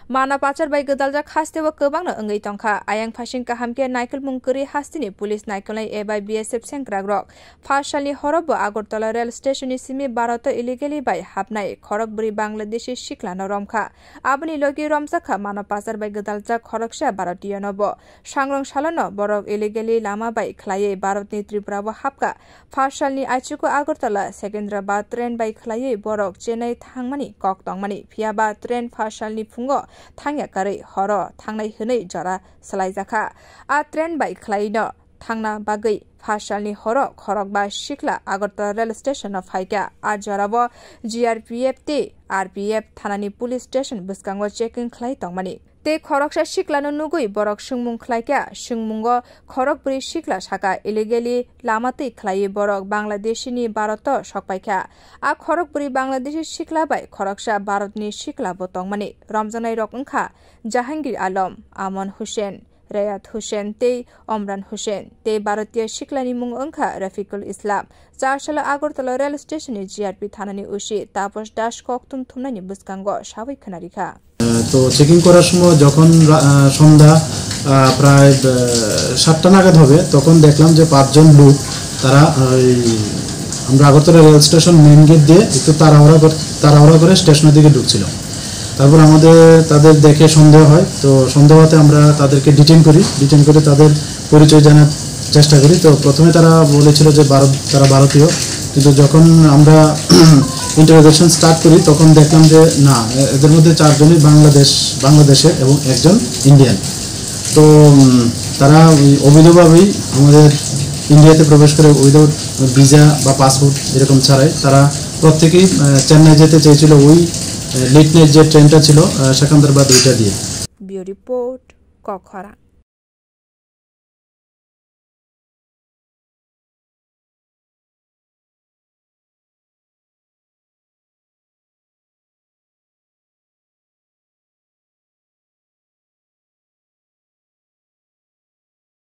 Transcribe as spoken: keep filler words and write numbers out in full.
Mano pachar bai gwdaljak hasteo kwbangno wngwi tongkha. Ayang phasing kaham khe naikolmung kwrwi hasteni police naikolnai eba B S F sengkrakrok. Phas salni horo bo Agartala rail stationni simi Bharat-o illegally bai hapnai khorokbwrwi Bangladeshi siklano romkha. Aboni logi romjakha mano pachar bai gwdaljak khoroksa Bharatiyono bo. Sangrong salono borok illegally lama bai khlaiwi Bharatni Tripura-o hapkha. Phas salni aichugo Agartala Secunderabad train bai khlaiwi borok Chennai thangmani kok tongmani, phiyaba train phas salni phungo thangya karwi horo thangnai hwnwi jora swlaijakha. A train bai khlaino thangna bagwi phas salni horo khorokba sikla Agartala rail stationo phaikha. A jorao G R P F tei R P F thanani police station bwskango checking khlai tongmani. Tei khoroksa siklano nugwi borok swngmung khlaikha. Swngmungo khorokbwrwi sikla sakha, illegally lama twi khlaiwi borok Bangladeshini Bharat-o sokpaikha. A khorokbwrwi Bangladeshi sikla bai khoroksa Bharatni sikla bo tongmani. Romjaknairok wngkha Jahangir Alam, Aman Hussain, Rayat Hussain tei Omran Hussain, tei Bharatiya siklani mung wngkha Rafiqul Islam. Char salo Agartala rail stationni G R P thanani O C Taposh Das kokthum thumnani bwskango sawi khwnarikha. তো চেকিং করার সময় যখন রা- আহ, সন্ধ্যা আহ, প্রায় আহ, সাতটা নাগাদ হবে, তখন দেখলাম যে পাঁচজন লোক তারা ওই আমরা Agartala rail station main gate দিয়ে একটু তাড়াহুড়া কর- তাড়াহুড়া করে স্টেশনের দিকে ঢুকছিল। তারপর আমাদের তাদের দেখে সন্দেহ হয়, তো সন্দেহ হতে আমরা তাদেরকে ডিটেইন করি। ডিটেইন করে তাদের পরিচয় জানার চেষ্টা করি। তো প্রথমে তারা বলেছিল যে ভারত, তারা ভারতীয়, কিন্তু যখন আমরা ইন্টারোগেশন স্টার্ট করি তখন দেখলাম যে না, এ- এদের মধ্যে চারজনই বাংলাদেশ, বাংলাদেশের এবং একজন ইন্ডিয়ান। তো উম, তারা ওই অবৈধভাবেই আমাদের ইন্ডিয়াতে প্রবেশ করে, উইদাউট ভিসা বা পাসপোর্ট এরকম ছাড়াই। তারা প্রত্যেকেই আহ, চেন্নাই যেতে চেয়েছিল, ওই লেট নাইট যে ট্রেনটা ছিল আহ, সেকান্দারবাদ ওইটা দিয়ে। Bureau Report, Kokkhorang.